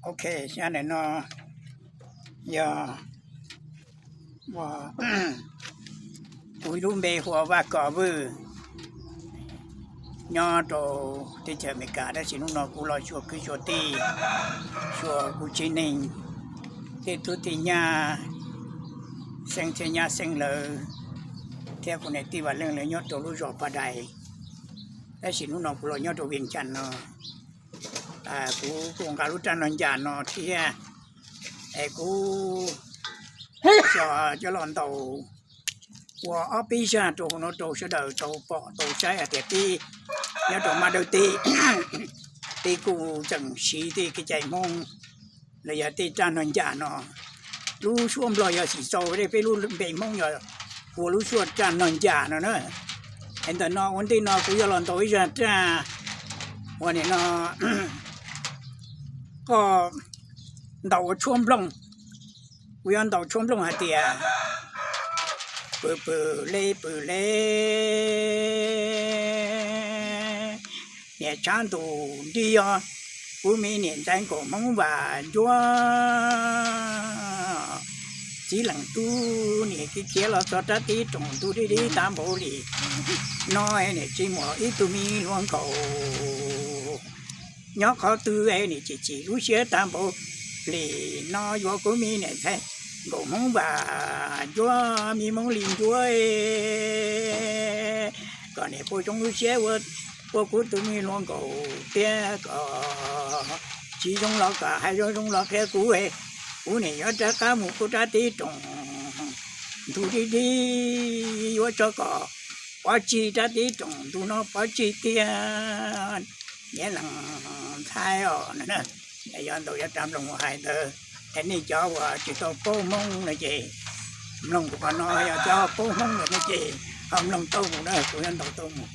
Ok, xyov ntawm no yog ua, kuv lub npe hu ua Vaj Kom Vwj, nyob rau teb chaws Amelikas, tab sis hnub no kuv los xyuas kwv xyuas tij, xyuas kuv tsev neeg, tej tub tej nyab, xeeb thiab nyab xeeb lawv, thiab kuv niam tij Vam Leej lawv nyob rau lub zos Paj Dais, tab sis hnub no kuv los nyob rau Vias Cas no. Kuv kuj nqa lub raj no ncas no thiab, es kuv xyov coj los ntaus ua ob peb zaj rau hauv no rau sawv daws tau pom tau saib hais tias peb nyob rau Maj Dawb teb, peb kuj tseem siv tej kev cai Hmoob los yog tej raj no ncas no. Lub suab Nplog yog Xim Xau, peb lub npe Hmoob yog hu ua lub suab raj no ncas no na. Es ntawm no ua ntej no kuv yuav los ntaus ib zaj raj uas nim no koj ntaus ua tshuab nplooj. Kuv yuav ntaus tshuab nplooj hais tias, pw pw le pw le, niam tshav ntuj nrig os, kuv me niam ntxhais nkaum hmoob vas ncuab. Txiv leej tub niam kiv khiav los txog rab teb roos, ntuj dib dib tag npaum li no, niam tsis muaj ib tug me hluas nkaus. Nyob qhov twg niam chim chim lub siab tag npaum li no, yuav kuv me niam ntxhais nkaum hmoob vas ncuab, me hmoob li ncuab, kom niam pua zoo lub siab ua, ua kuv tus me hluas nkaus tiag, kom tsis zoo los kom hais zoo zoo los qhia kuv, kuv niam yuav rov qab mus kuv rab teb roos, ntuj dib dib, yuav tso kom pov tseg rab teb roos, ntuj no pov tseg tiag, niam leej ntxhais os. Yog ntaus yav raj nplooj hais ntawd, es nej cov uas tsis tau paub Hmoob no ces mloog kuv qhov no, yog cov paub Hmoob lawm no ces ho mloog tau mus na, kuv yuav ntaus tau mus.